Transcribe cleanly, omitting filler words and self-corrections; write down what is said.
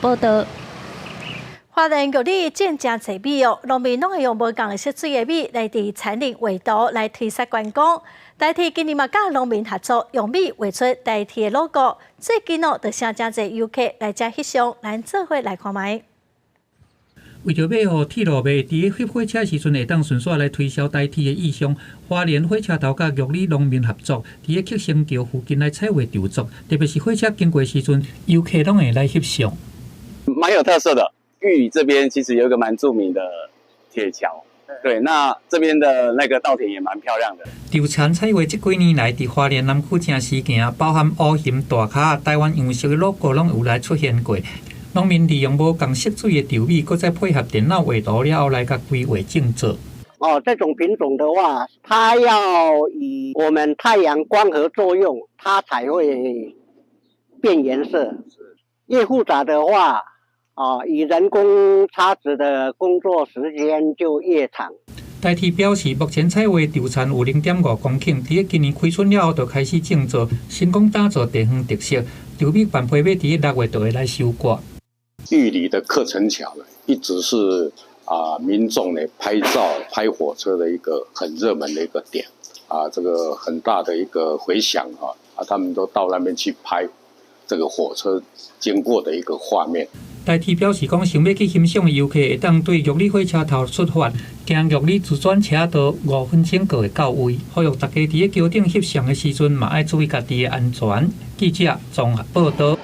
報道。花蓮玉里種誠濟米哦，農民攏會用無仝色水的米來佇田裡畫圖來推銷觀光。台鐵今年嘛佮農民合作，用米畫出台鐵的 logo。最近哦，就誠濟遊客來遮翕相，咱做伙來看覓。為著欲予鐵路迷佇咧翕火車時陣會當順紲來推銷台鐵的意象，花蓮火車頭佮玉里農民合作，佇咧克星橋附近來彩畫稻作，特別是火車經過時陣，遊客攏會來翕相。蠻有特色的。玉里這邊其實有一個蠻著名的鐵橋，對，那這邊的那個稻田也蠻漂亮的。稻田彩畫這幾年來，佇花蓮南區誠時行，包含烏熊、大跤、台灣樣式的 logo 攏有來出現過。農民利用無仝色水的稻米，閣再配合電腦畫圖了後來共規劃種植。哦，這種品種的話，它要以我們太陽光合作用，它才會變顏色。越複雜的話，哦，以人工插植的工作時間就越長。台鐵表示，目前彩畫稻田有0.5公頃，佇咧今年開春了後就開始種植，成功打造地方特色。稻米範批欲佇6月就會來收割。玉里的客城橋呢，一直是民眾呢拍照拍火車的一個很熱門的一個點，這個很大的一個迴響啊，他們都到那邊去拍這個火車經過的一個畫面。台鐵表示講，想欲去欣賞的遊客會當對玉里火車頭出發，行玉里自轉車道5分鐘就會到位。呼籲大家佇咧橋頂翕相的時陣，嘛愛注意家己的安全。記者綜合報道。